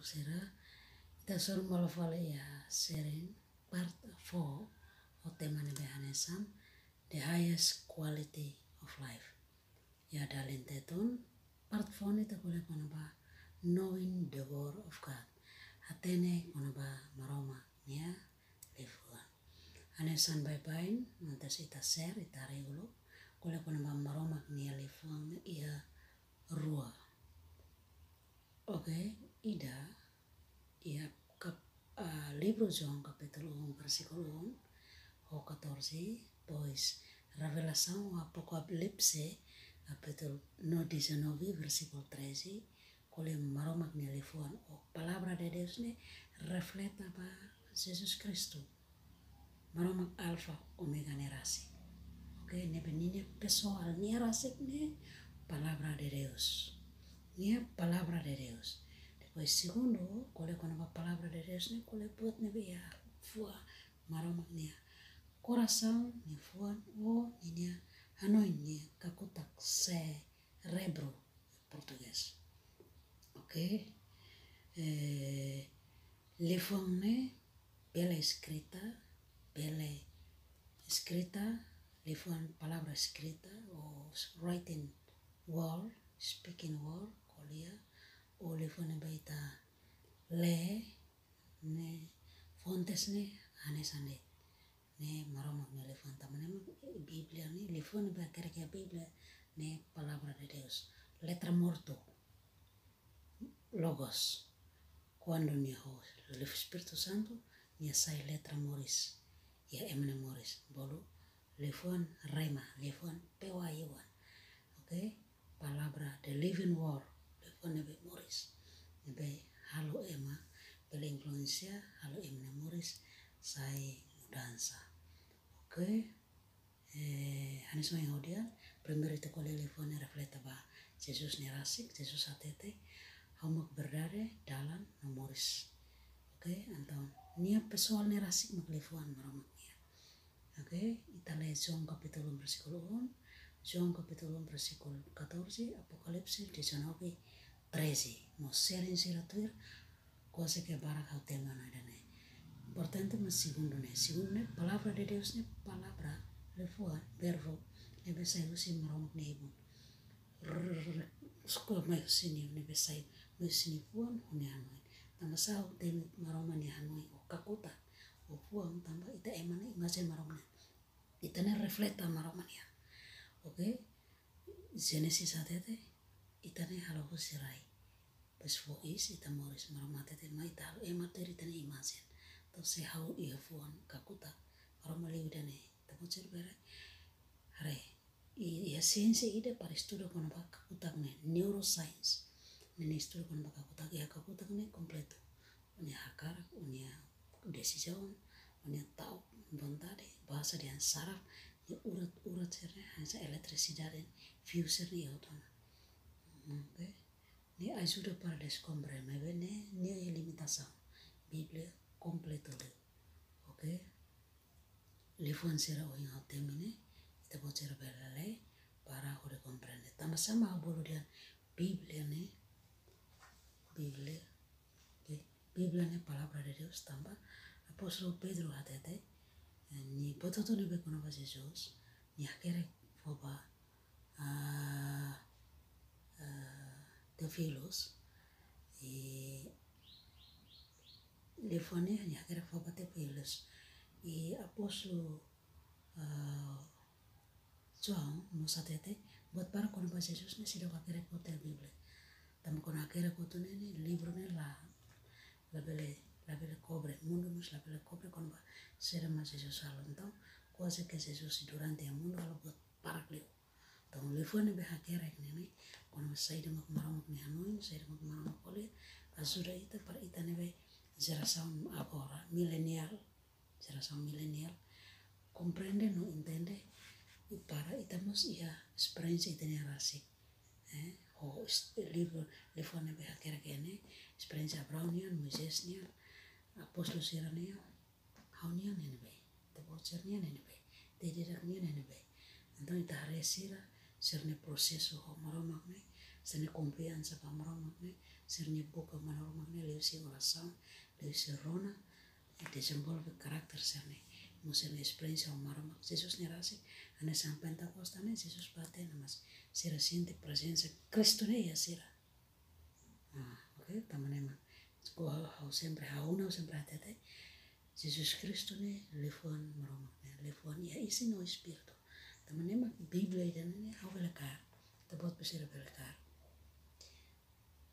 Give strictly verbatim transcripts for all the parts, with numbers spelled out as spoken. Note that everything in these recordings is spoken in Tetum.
Sira, ita hasoru malu fali iha sharing part four, ho tema ne'ebé hanesan The Highest Quality of Life. Iha dalen Tetun, part four ne'e ita ko'alia kona-ba Knowing the Word of God. Hatene kona-ba Maromak nia liafuan. Hanesan baibain, antes ita share, ita regulo, ko'alia kona-ba Maromak nia liafuan iha rua. Oke, ida, iha kap-, ah, livru João kapítulu um, versíkulu um ho catorze, depois Revelasaun ou Apokalipse, kapítulu no dezanove, versíkulu treze, ko'alia Maromak nia liafuan, ou Palavra de Deus ne'e refleta ba Jesus Kristu. Maromak Alfa, Omega nia rasik. Oke, ne'ebé ninia pesoál, nia rasik ne'e Palavra de Deus. Nia Palavra de Deus. Depois segundu, ko'alia kona-ba Palavra de Deus ne'e, ko'alia buat ne'ebé iha fuan Maromak nia korasaun, nia fuan, ou ninia hanoin, nia kakutak, cérebro, portugés. Oke. Eh, liafuan ne'e bele eskrita, bele eskrita, liafuan palavra eskrita, ou written word, speaking word, ko'alia, ou liafuan ne'ebé ita lee, ne'e fontes ne'e hanesan ne'e. Ne'e Maromak nia liafuan, tanba ne'e mak Bíblia ne'e, liafuan ne'ebé hakerek iha Bíblia ne'e Palavra de Deus. Letra mortu, Logos. Kuandu nia ho Espíritu Santu, nia sai letra moris iha ema nia moris. Bolu liafuan rema, liafuan pewa iwan. Oke? Palavra, the living word, liafuan ne'ebé moris, ne'ebé halo ema, bele influensia, halo ema nia moris sai mudansa. Oke? Eh, hanesan ohin ha'u dehan, primeiru ita ko'alia liafuan ne'e refleta ba Jesus nia rasik, Jesus hatete, "Ha'u mak verdade, dalan, no moris." Oke? Entaun, nia pesoál nia rasik mak liafuan Maromak nian. Oke, ita lee João kapítulu um versíkulu um, João kapítulu um versíkulu catorze, Apokalipse dezanove treze. No sharing sira tuir, kuaze ke barak ha'u temi ona ida-ne'e. Importante mak segundu ne'e. Segundu ne'e, Palavra de Deus ne'e, palavra, liafuan, verbo, ne'ebé sai husi Maromak nia ibun. Rrrr, eskola mai husi nia, ne'ebé sai mai husi nia fuan, ho nia hanoin. Tanba sá ha'u temi Maromak nia hanoin, ou kakutak, ou fuan, tanba ita ema ne'e imajen Maromak nian. Ita ne'e refleta Maromak nian. Oke? Génesis hatete, ita ne'e halo husi rai. Depois fó iis, ita moris, Maromak hatete mai ita halo ema tuir ita-nia imajen. Entaun se ha'u iha fuan kakutak, Maromak liu ida-ne'e. Ita-boot sira bele haree. I, iha siénsia ida para estuda kona-ba kakutak ne'e, neuroscience. Ne'e estuda kona-ba kakutak, iha kakutak ne'e kompletu. Ó-nia hakarak, ó-nia desizaun, ó-nia ta'uk, vontade, bahasa dehan saraf, nia urat-urat sira-ne'e, hanesan eletrisidade, fiu sira-ne'e iha hotu ona. Oke. Ne'e ajuda para deskobre, maibé ne'e, nia iha limitasaun. Bíblia kompletu liu. Oke. Liafuan sira ohin ha'u temi ne'e, ita-boot sira bele lee para hodi komprende. Tanba sá mak ha'u bolu dehan Bíblia ne'e, Bíblia, oke, Bíblia ne'e Palavra de Deus, tanba apóstolu Pedro hatete, eh, nia buat hotu ne'ebé kona-ba Jesus, nia hakerek fó ba, ah, ah, Teófilus, i liafuan ne'e nia hakerek fó ba Teófilus. I apóstolu, ah, João mós hatete, buat barak kona-ba Jesus ne'e seidauk hakerek hotu iha Bíblia. Tanba kuandu hakerek hotu ne'e, ne'e livru ne'e la, labele, labele kobre, mundu mós labele kobre kona-ba saida mak Jesus halo. Entaun, kuaze ke Jesus durante iha mundu halo buat barak liu. Entaun, liafuan ne'ebé hakerek ne'e, ne'e kona-ba saida mak Maromak nia hanoin, saida mak Maromak ko'alia, ajuda ita para ita ne'ebé jerasaun agora, milenial, jerasaun milenial, komprende no entende, i para ita mós iha esperiénsia ita-nia rasik. Eh, ho es-, livru, liafuan ne'ebé hakerek iha ne'e, esperiénsia Abraão nian, Moisés nian, apóstolu sira-nian, ha'u-nian iha ne'ebé, ita-boot sira-nian iha ne'ebé, ita ida-idak nian iha ne'ebé. Entaun ita haree sira, sira-nia prosesu ho Maromak ne'e, sira-nia konfiansa ba Maromak ne'e, sira-nia buka Maromak ne'e liuhusi orasaun, liuhusi rona, dezenvolve karakter sira-ne'e. Mós sira-nia esperiénsia ho Maromak. Jesus nia rasik, hanesan Pentakosta ne'e, Jesus bá tiha ona, mas sira sente prezensa Kristu ne'e iha sira. Ah, oke, tanba ne'e mak, ha'u, ha'u sempre, ha'u, ha'u sempre hatete, Jesus Kristu ne'e liafuan Maromak, ne'e liafuan iha isin no Espíritu. Tanba ne'e mak Bíblia ida-ne'e ha'u bele kaer, ita-boot sira bele kaer.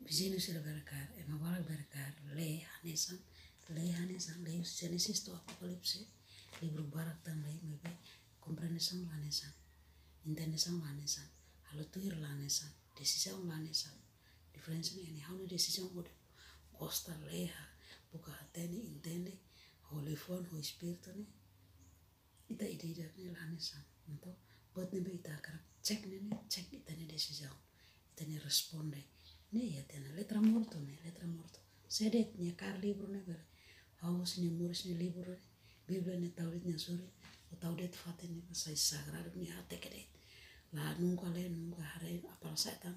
Viziñu sira bele kaer, ema barak bele kaer, lee hanesan, lee hanesan, lee Génesis to'o Apokalipse, livru barak tan lee, maibé komprensaun la hanesan, intensaun la hanesan, halo tuir la hanesan, desizaun la hanesan. Diferensa ne'e, ne'e ha'u-nia desizaun hodi gosta, lee, buka hatene, entende, ho liafuan, ho Espíritu ne'e, ita ida-idak ne'e la hanesan. Entaun, buat ne'ebé ita hakarak cek ne'e, ne'e cek ita-nia desizaun, ita-nia responde. Ne'e iha tiha ona letra mortu ne'e, letra mortu. Sé de'it nia kaer livru ne'e bele. Ha'u husi nia moris nia livru ne'e, Bíblia ne'e tau de'it nia sorin, ou tau de'it fatin ne'e, sai sagradu nia hateke de'it. La nunka lee, nunka haree, apala sá tan,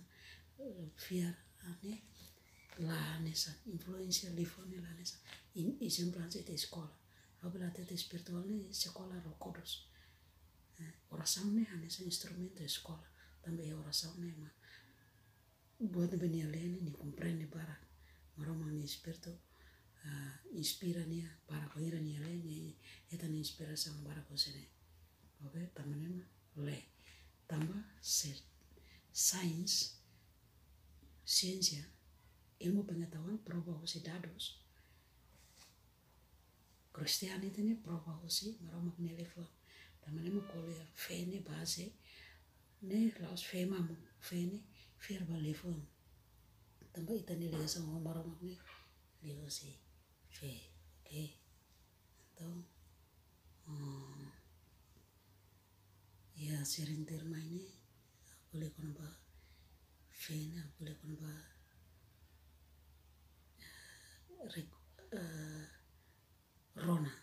eh, fiar, ah, ne'e, la hanesan, influénsia liafuan ne'e la hanesan. In, ezemplu hanesan ita eskola. Ha'u bele hatete espirituál ne'e eskola Roh Kudus. Eh, orasaun ne'e hanesan instrumentu eskola. Tanba iha orasaun ne'e mak buat ne'ebé nia lee ne'e, nia komprende barak. Maromak nia Espíritu, ah, inspira nia barak, wainhira nia lee, nia hetan inspirasaun barak husi ne'e. Oke, tanba ne'e mak lee. Tanba se sains, siénsia, ilmu pengetahuan prova husi dadus, Kristianidade ne'e prova husi Maromak nia liafuan. Tanba ne'e mak ko'alia fé ne'e baze ne'e la'ós fé mamuk, fé ne'e fiar ba liafuan. Tanba ita-nia ligasaun ho Maromak ne'e liuhusi fé. Oke. Entaun, hmm, iha sering terma ini, ha'u ko'alia kona-ba fé ne'e, ha'u ko'alia kona-ba, eh, rek-, eh, rona.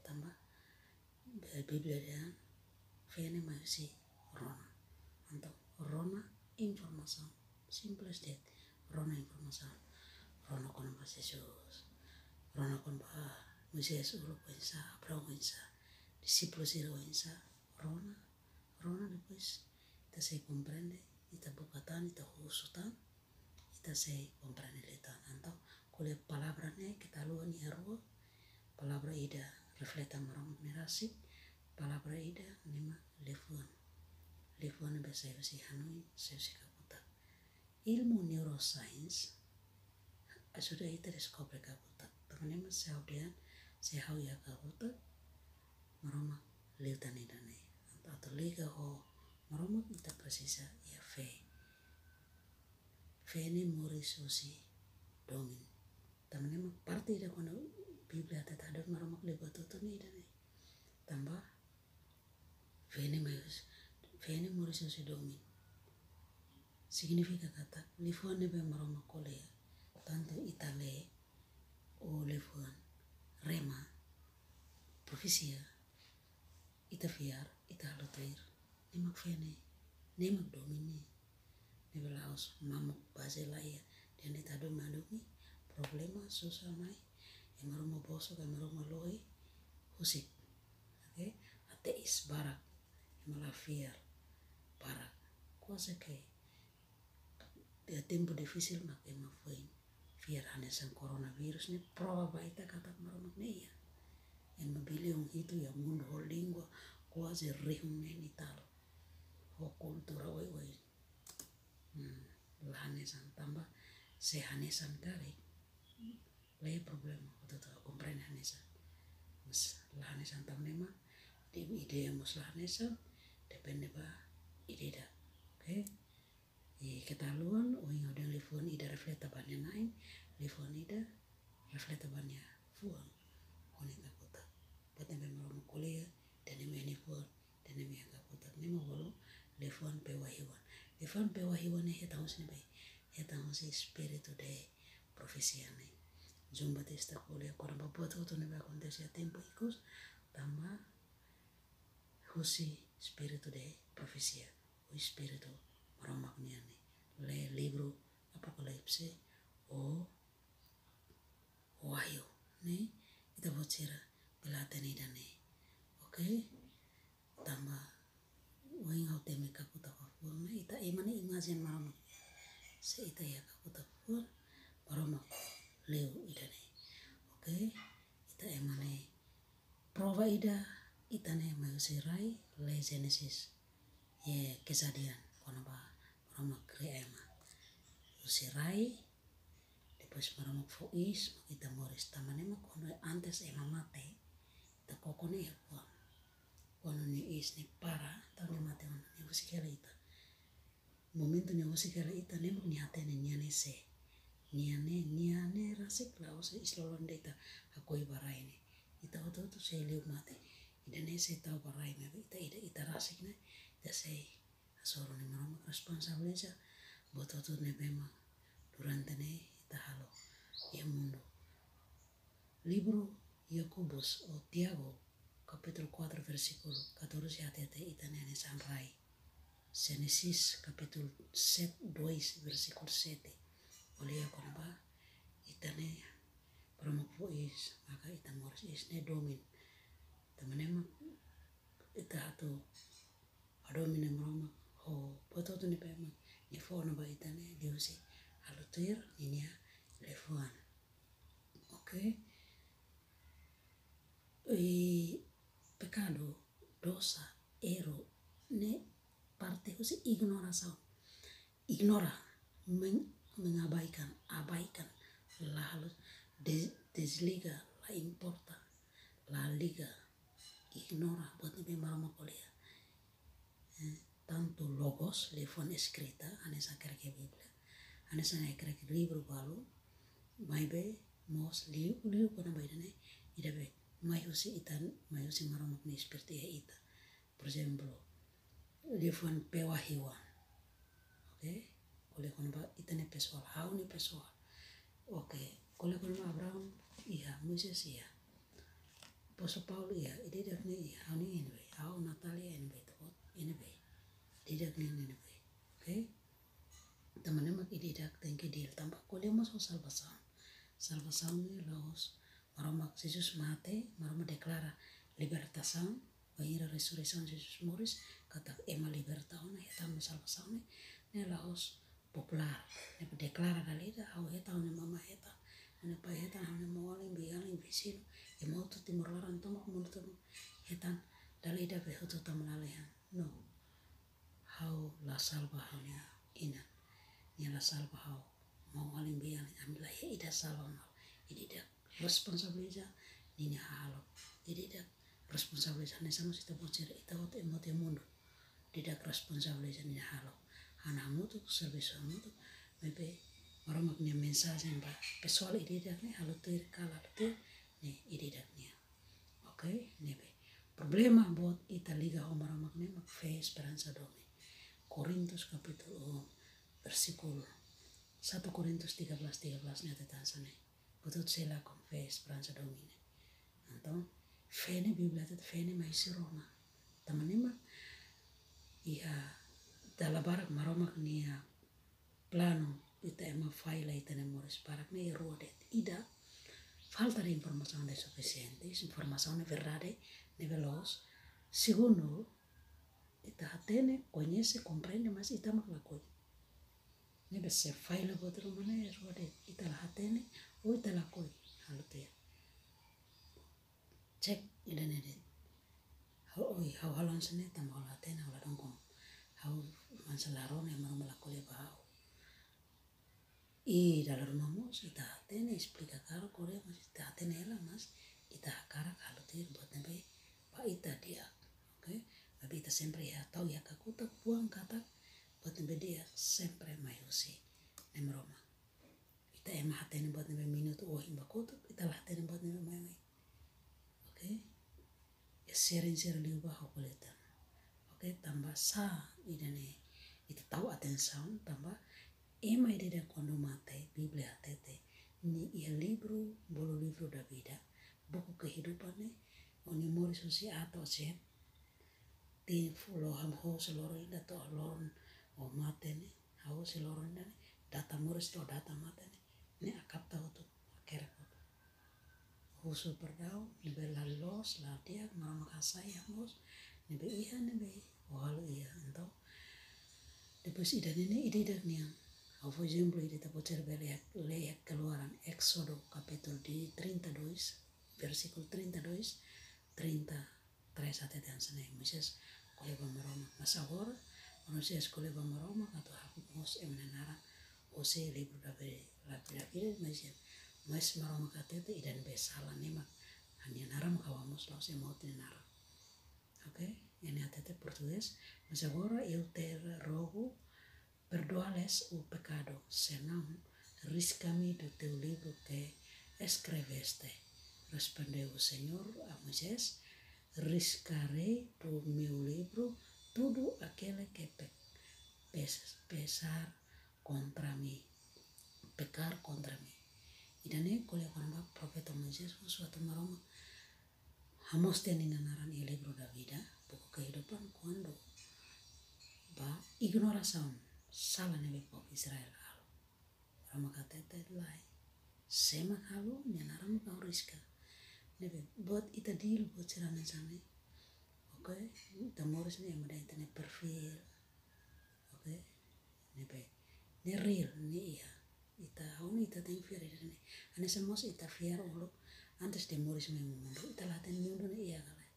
Tanba, be-, Bíblia dehan, fé ne'e mai husi rona. Entaun, rona informasaun. Simples de'it. Rona informasaun. Rona kona-ba Jesus. Rona kona-ba Moisés uluk oinsá, Abraão oinsá, dixípulu sira oinsá. Rona, rona depois ita sei komprende, ita buka tan, ita husu tan, ita sei komprende liután. Entaun, ko'alia palavra ne'e, keta haluha nia rua, palavra ida refleta Maromak nia rasik, palavra ida ne'e mak liafuan. Liafuan ne'ebé sai husi hanoin, sai husi kakutak. Ilmu neuroscience ajuda ita deskobre kakutak. Tanba ne'e mak se ha'u dehan, se ha'u iha kakutak, Maromak liután ida-ne'e. Atu liga ho Maromak ita presiza iha fé. Fé ne'e moris husi domin. Tanba ne'e mak parte ida kuandu Bíblia hatete hadomi Maromak liu ba tutu ne'e ida-ne'e. Tanba fé ne'e mai husi, fé ne'e moris husi domin. Signifika katak liafuan ne'ebé Maromak ko'alia, tantu ita lee ou liafuan, rema, profesia, ita fiar, ita halo tuir, ne'e mak fé ne'e, ne'e mak domin ne'e. Ne'ebé la'ós mamuk, baze la iha. Dehan ita hadomi, hadomi, problema, susar mai, ema ruma bosok, ema ruma lohi, husik. Oke, ateis barak, ema la fiar barak. Kuaze ke iha tempu difisil mak ema foin fiar. Hanesan koronavírus ne'e prova ba ita katak Maromak ne'e iha. Ema biliun hitu iha mundu ho língua kuaze rihun neen i tal. Ho kultura oioin. Hmm, la hanesan tanba, se hanesan karik, la iha problema, hotu-hotu komprende hanesan. Mas la hanesan tanba ne'e mak, ita-nia ideia mós la hanesan, depende ba ida-idak. Oke? I keta haluha, ohin ha'u dehan liafuan ida refleta ba nia na'in, liafuan ida refleta ba nia fuan, ho nia kakutak. Buat ne'ebé Maromak ko'alia, dehan ne'e mak iha nia fuan, dehan ne'e mak iha kakutak. Ne'e mak bolu liafuan pewahyuan. Liafuan pewahyuan ne'e hetan husi ne'ebé? Hetan husi Espíritu de Profesia ne'e. João Batista ko'alia kona-ba buat hotu ne'ebé akontese iha tempu ikus, tanba husi Espíritu de Profesia, ou Espíritu Maromak nian ne'e. Lee livru Apokalipse, ho Wahyu ne'e, ita-boot sira bele hatene ida-ne'e. Oke? Tanba ohin ha'u temi kakutak fuan ne'e, ita ema ne'e imajen Maromak. Se ita iha kakutak fuan, Maromak liu ida-ne'e. Oke? Ita ema ne'e prova ida, ita ne'e mai husi rai, lee Génesis, eh, Kejadian, kona-ba Maromak kria ema. Husi rai, depois Maromak fó iis, mak ita moris. Tanba ne'e mak kuandu antes ema mate, ita koko nia fuan. Kuandu nia iis ne'e para, entaun nia mate ona, nia husik hela ita. Momentu nia husik hela ita, ne'e mak nia hatene nia ne'e sé. Nia ne'e, nia ne'e rasik, la'ós iis lolon ida ita hakoi ba rai ne'e. Ita hotu-hotu sei liu mate. Ida-ne'e sei tau ba rai, maibé ita, ida, ita rasik ne'e, ita sei hasoru. Ne'e Maromak responsabiliza buat hotu ne'ebé mak durante ne'e ita halo iha mundu. Livru Yakobus ou Tiago, kapítulu quatro, versíkulu catorze, hatete ita-nia hanesan rai. Génesis, kapítulu set-, dois, versíkulu sete. Ko'alia kona-ba ita ne'e, Maromak fó iis, maka ita moris, iis ne'e domin. Tanba ne'e mak ita atu hadomi Maromak ho buat hotu ne'ebé mak nia fó ona ba ita ne'e, liuhusi halo tuir ninia liafuan. Oke? I pekadu, dosa, erru, ne'e parte husi ignorasaun. Ignora, meng-, mengabaikan, abaikan, la halo, de-, desliga, la importa, la liga, ignora buat ne'ebé Maromak ko'alia. Eh, tantu logos, liafuan eskrita, hanesan hakerek iha Bíblia, hanesan hakerek iha livru balu, maibé mós liu, liu kona-ba ida-ne'e, ida be mai husi ita, mai husi Maromak nia Espíritu iha ita. Por ezemplu, liafuan pewahyuan. Oke? Ko'alia kona-ba ita-nia pesoál, ha'u-nia pesoál. Oke, ko'alia kona-ba Abraham, iha, Moisés, iha. Apóstolu Paulo, iha, ida-idak ne'e, iha, ha'u-nia, ne'ebé, ha'u, Natalia, ne'ebé, ita-boot, ne'ebé. Ida-idak ne'e, ne'ebé. Oke? Tanba ne'e mak ida-idak tenke deal, tanba ko'alia mós ho salvasaun. Salvasaun ne'e la'ós Maromak, Jesus mate, Maromak deklara libertasaun, bainhira resureisaun Jesus moris, katak ema liberta ona, hetan ona salvasaun ne'e, ne'e la'ós populár. Ne'ebé deklara dala ida, ha'u hetan, ha'u-nia mama hetan, ha'u-nia pai hetan, ha'u-nia maun-alin, biin-alin, viziñu, ema hotu Timor-Leste tomak, mundu tomak hetan, dala ida be hotu tama lalehan. No. Ha'u la salva ha'u-nia inan. Nia la salva ha'u. Maun-alin, biin-alin, ami la iha ida salva malu. Ida-idak responsabiliza ninia hahalok. Ida-idak responsabiliza hanesan mós ita-boot sira, ita hotu ema hotu iha mundu. Ida-idak responsabiliza ninia hahalok. Ha'u-nia hamutuk, servisu hamutuk, maibé Maromak nia mensajen ba pesoál ida-idak ne'e, halo tuir ka la halo tuir, ne'e ida-idak nian. Oke, ne'ebé. Problema buat ita liga ho Maromak ne'e mak fé, esperansa, domin. Korintus kapítulu um, versíkulu, satu Korintus tiga belas, tiga belas ne'e hatete hanesan ne'e. Buat hotu sei lakon, fé, esperansa, domin ne'e. Entaun, fé ne'e Bíblia hatete fé ne'e mai husi Roma. Tanba ne'e mak iha dala barak Maromak nia planu ita ema falla, ita-nia moris barak ne'e rua de'it. Ida, falta de informasaun de sufisiente, informasaun ne'e verdade ne'ebé loos. Segundu, ita hatene, koñese, komprende, mas ita mak lakohi. Ne'ebé se falla buat ruma ne'e rua de'it, ita la hatene, ou ita lakohi halo tuir. Cek ida-ne'e de'it. Ha'u, oi, ha'u halo hanesan ne'e tanba ha'u la hatene, ha'u ladún kon. Ha'u hanesan la rona, ema ruma la ko'alia ba ha'u. I dala ruma mós, ita hatene, esplika klaru, ko'alia, mas ita hatene hela, mas ita hakarak halo tuir buat ne'ebé ba ita di'ak. Oke? Maibé ita sempre iha, tau iha kakutak fuan katak buat ne'ebé di'ak sempre mai husi Nai Maromak. Ita ema hatene buat ne'ebé minutu ohin ba kotuk, ita la hatene buat ne'ebé mai mai. Oke? Iha sharing sira liubá ha'u ko'alia tan. Oke, tanba sá ida-ne'e ita tau atensaun, tanba ema ida-idak kuandu mate, Bíblia hatete, nia iha livru, bolu livru da vida, buku kehidupan ne'e, ó-nia moris husi A to'o Z, tempu lohan hosi loron ida to'o loron ó mate ne'e, hahú husi loron ida ne'e, data moris to'o data mate ne'e, ne'e kapta hotu, hakerek hotu. Husu perdaun, ne'ebé la loos, la di'ak, Maromak hasai, ha'u mós, ne'ebé iha, ne'ebé ó halo iha. Entaun, depois ida-ne'e ne'e ida-idak nian. Ha'u fó ezemplu ida, ita-boot sira bele lee iha Keluaran, Ézodu kapítulu de trinta e dois, versíkulu trinta e dois, trinta e três hateten hanesan ne'e: Moisés ko'alia ba Maromak, mas agora Moisés ko'alia ba Maromak atu hapus mós ema nia naran hosi livru da vida, da vida, da vida, mas, mas Maromak hatete ida ne'ebé sala ne'e mak ha'u-nia naran mak ha'u hapus, la'ós ema hotu nia naran. Ok? Ida-ne'e hatete portugés: Mas agora eu te rogo, perdoa-lhes o pecado, senão risca-me do teu livro que escreveste. Respondeu o Senhor a Moisés: Riscarei do meu livro tudo aquele que pe-, pes-, pesar contra mim, pecar contra mim. Ida-ne'e ko'alia kona-ba profeta Moisés, husu atu Maromak hapus tiha nia naran iha livru da vida, buku kehidupan, kuandu ba ignorasaun, sala ne'ebé povu Israel halo. Maromak hatete lae, sé mak halo, nia naran mak ha'u riska. Ne'ebé buat ita deal, buat sira hanesan ne'e. Ok, ita moris ne'e ema dehan ita-nia perfil. Ok, ne'ebé ne'e real, ne'e iha. Ita, ha'u-nia, ita tenke fiar ida-ne'e. Hanesan mós ita fiar uluk, antes de moris mai mundu, ita la hatene mundu ne'e iha ka lae.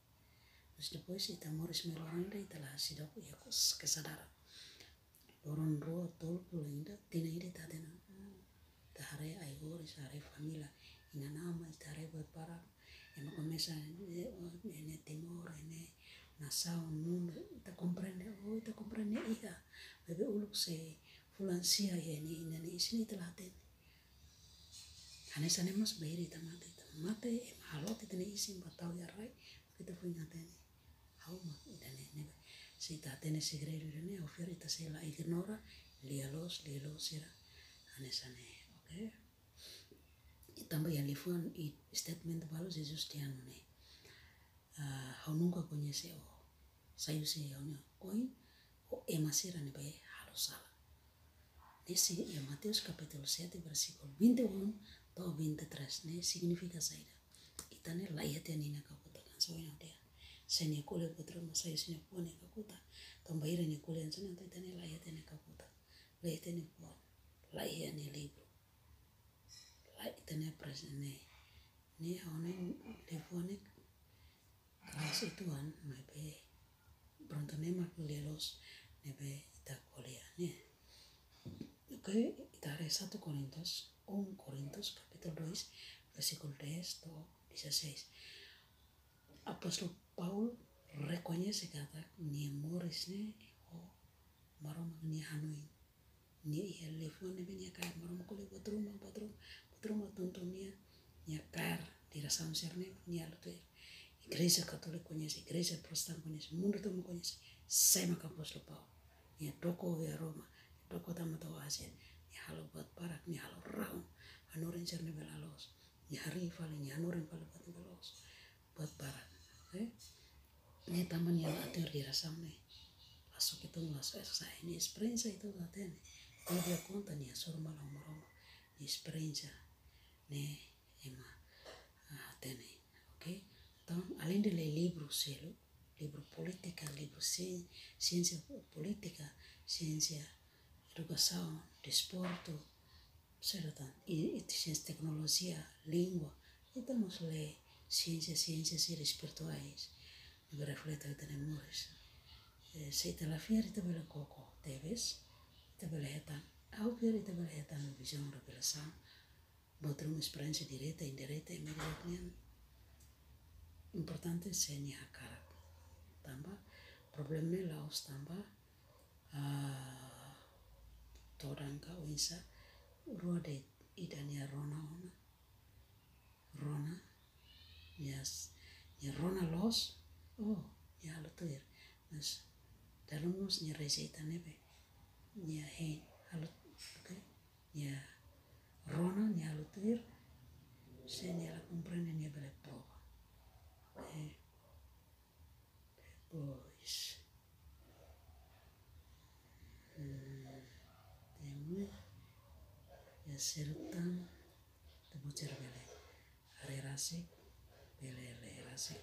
Mas depois ita moris mai loron ida, ita la seidauk iha kos-, kesadaran. Loron rua, tolu, loron ida, tinan ida ita hatene. Ita haree ai-horis, haree família, inan-aman, ita haree buat barak. Ema komesa, eh, oh, ne'e Timor, ne'e nasaun, mundu, ita komprende, oh, ita komprende iha. Maibé uluk se fulan sia iha ne'e, inan ne'e isin ita la hatene. Hanesan ne'e mós bainhira ita mate, ita mate, ema halo tiha ita-nia isin ba tau iha rai, ita foin hatene. Ha'u mak ida-ne'e, ne'ebé se ita hatene segredu ida-ne'e, ha'u fiar ita sei la ignora, lia-loos, lia-loos sira hanesan ne'e, ok? I tanba iha liafuan, i statement balu Jesus dehan nune'e: Ah, ha'u nunka koñese ó. Sai husi ha'u-nia oin, ó ema sira ne'ebé halo sala. Ne'e sei iha Mateus kapítulu sete, versíkulu vinte e um to'o vinte e três, ne'e signifika saida? Ita ne'e la iha tiha nia kakutak, hanesan ohin ha'u dehan. Se nia ko'alia buat ruma, sai husi nia fuan nia kakutak. Tanba bainhira nia ko'alia hanesan ne'e, entaun ita ne'e la iha tiha nia kakutak. La iha tiha nia fuan. La iha nia livru. La iha tiha nia prezensa ne'e. Ne'e ha'u-nia liafuan ne'e keras uitoan, maibé pronto ne'e mak lia-loos ne'ebé ita ko'alia ne'e. Ok, ita haree satu Korintus, um Korintus kapítulu dois, versíkulu dez to'o dezasseis. Apóstolu Paulo rekoñese katak nia moris ne'e ho Maromak nia hanoin. Nia iha liafuan ne'ebé nia kaer, Maromak ko'alia buat ruma, buat ruma, buat ruma tonton nia, nia kaer diresaun sira-ne'e, nia halo tuir. Igreja Katólika koñese, Igreja Protestante koñese, mundu tomak koñese, sé mak apóstolu Paulo. Nia doko iha Roma, nia doko tama to'o Ázia, nia halo buat barak, nia halo rahun, hanorin sira ne'ebé la loos. Nia harii fali, nia hanorin fali buat ne'ebé loos. Buat barak, ok? Ne'e tanba nia la tuir diresaun ne'e. La soke tun, la soke sai. Nia esperiénsia ita hatene. Bíblia konta nia hasoru malu ho Maromak. Nia esperiénsia ne'e ema, ah, hatene. Ok? Entaun, alende lee livru seluk, livru polítika, livru sien-, siénsia polítika, siénsia edukasaun, desportu, sira tan, i, i siénsia teknolojia, língua, ita mós lee siénsia, siénsia sira espirituais, ne'ebé reflete ita-nia moris. Eh, se ita la fiar, ita bele koko, tebes, ita bele hetan, ha'u fiar ita bele hetan vizaun, revelasaun, buat ruma, esperiénsia direta, indireta, ema di'ak nian. Importante se nia hakarak. Tanba problema ne'e la'ós tanba, ah, todan ka oinsá, rua de'it, ida nia rona ona. Rona, nia s-, nia rona loos, oh, nia halo tuir. Mas dala ruma mós nia rejeita ne'ebé nia hein halo, ok? Nia rona, nia halo tuir, se nia la komprende, nia bele prova. Ok? Depois, hmm, temi, iha seluk tan, Ita-boot sira bele haree rasik, bele lee rasik.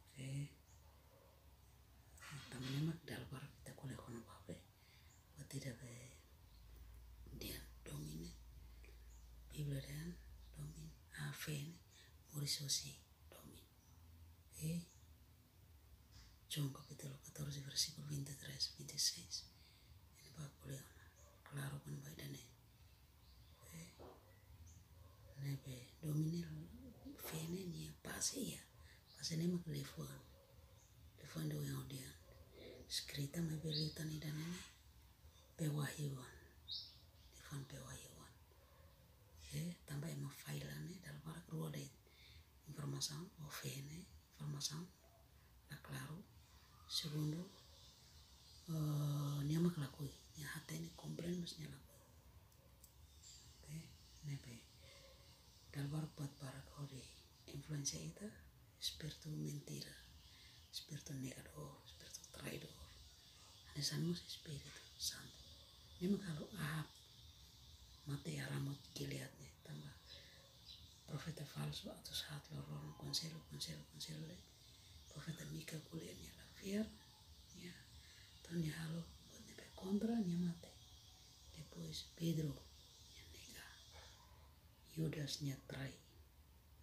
Oke. Tanba ne'e mak dala barak ita ko'alia kona-ba fé. Buat ida be dehan domin ne'e. Bíblia dehan domin, ah, fé ne'e moris hosi domin. Oke. João kapítulu catorze, versíkulu vinte e três, vinte e seis. Ita bá ko'alia ona klaru kona-ba ida-ne'e. Oke. Ne'ebé domin ne'e, fé ne'e nia baze iha, baze ne'e mak liafuan. Liafuan ida ohin ha'u dehan. Eskrita maibé liután ida-ne'e ne'e pewahyuan. Liafuan pewahyuan. Oke, tanba ema falla ne'e dala barak rua de'it informasaun, ou fé ne'e informasaun la klaru. Segundu, eh, nia mak lakohi, nia hatene, komprende, mas nia lakohi. Oke, ne'ebé dala barak buat barak hodi influensia ita, espíritu mentira, espíritu negadór, espíritu traidór. Hanesan mós Espíritu Santu. Ne'e mak halo Ahab mate iha Ramot Gilead ne'e, tanba profeta falsu atu haat loron konsellu, konsellu, konsellu de'it. Profeta Mika ko'alia, nia la fiar, nia, entaun nia halo buat ne'ebé kontra, nia mate. Depois Pedro nia nega, Judas nia trai,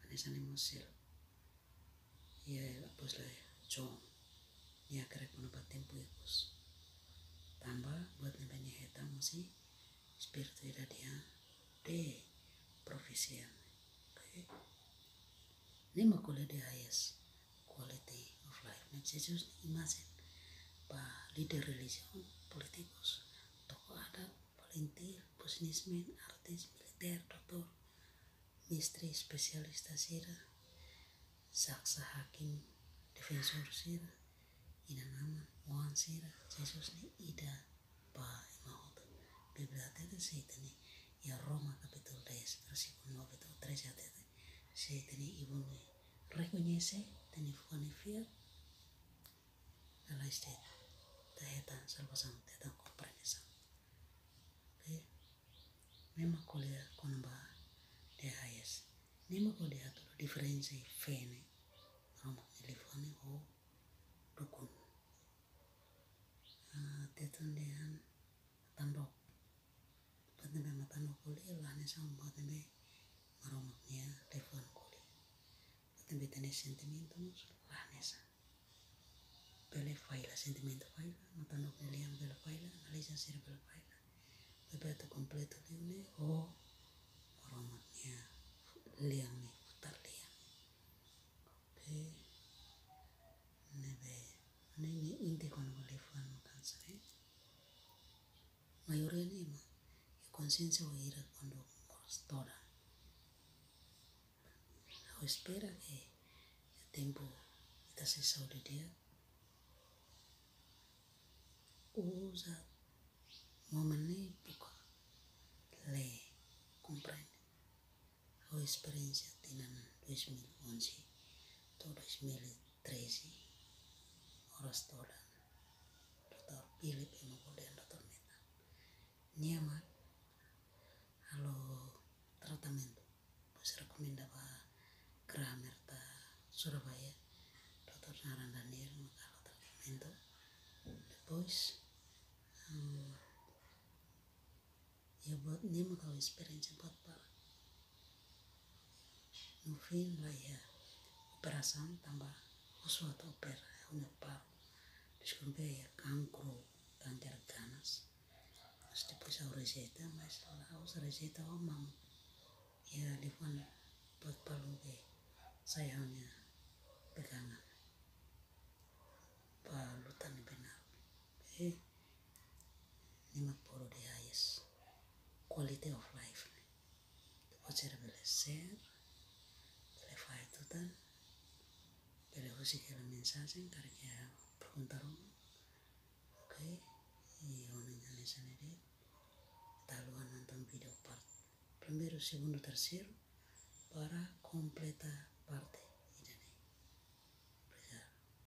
hanesan ne'e mós selu iha apóstolu João, nia hakerek kona-ba tempu ikus. Tanba buat ne'ebé nia hetan husi espíritu ida dehan, de profesia. Oke. Ne'e mak ko'alia the highest quality of life. Ne'e Jesus nia imajen ba líder relijiaun, polítikus, tokoh adat, volunteer, businessman, artis, militár, doutór, mestre, espesialista sira, jaksa, hakim, defensór sira, inan-aman, oan sira, Jesus ne'e ida ba ema hotu. Bíblia hatete se ita-nia, iha Roma kapítulu dez, versíkulu nove to'o treze hatete, se ita-nia ibun ne'e rekoñese, ita-nia fuan ne'e fiar, lalais de'it ita hetan salvasaun, ita hetan komprensaun. Oke? Ne'e mak ko'alia kona-ba the highest. Ne'e mak ko'alia hatudu diferensa iha fé ne'e, Maromak nia liafuan ne'e ho dukun. Ah, Tetun dehan matan-dook. Buat ne'ebé matan-dook ko'alia la hanesan buat ne'ebé Maromak nia liafuan ko'alia. Buat ne'ebé ita-nia sentimentu mós la hanesan. Bele falla, sentimentu falla, matan-dook nia lian bele falla, analiza sira bele falla. Maibé atu kompletu liu ne'e, oh, Maromak nia lian ne'e futar lian. Oke. Ne'ebé, ne'e nia inti kona-ba liafuan matan sira. Maioria ne'e ema iha konsiénsia wainhira kuandu moras todan. Ha'u espera ke iha tempu ita sei saúde di'ak, uza momen ne'e buka lee, komprende. Ha'u esperiénsia tinan dois mil e onze to'o dois mil e treze, moras todan, doutór Philip ema bolu dehan doutór metan. Nia mak halo tratamentu. Depois rekomenda ba Kramer ta Surabaya. Doutór naran Daniel mak halo tratamentu. Depois, hmm, iha buat ne'e mak ha'u esperiénsia buat barak. No fim la iha operasaun tanba husu atu opera, ha'u-nia paru deskonfia iha kankru, kanker ganas. Mas depois ha'u rejeita, mas la ha'u rejeita ho maun. Iha liafuan buat balu be sai ha'u-nia pegangan. Ba luta ne'ebé naruk. Eh, ne'e mak bolu the highest quality of life ne'e. Ita-boot sira bele share, bele fahe tutan, bele husik hela mensajen, karik iha pergunta ruma. Oke, i ohin hanesan ne'e de'it. Ita haluha nonton vídeo part primeiru, segundu, terseiru, para kompleta parte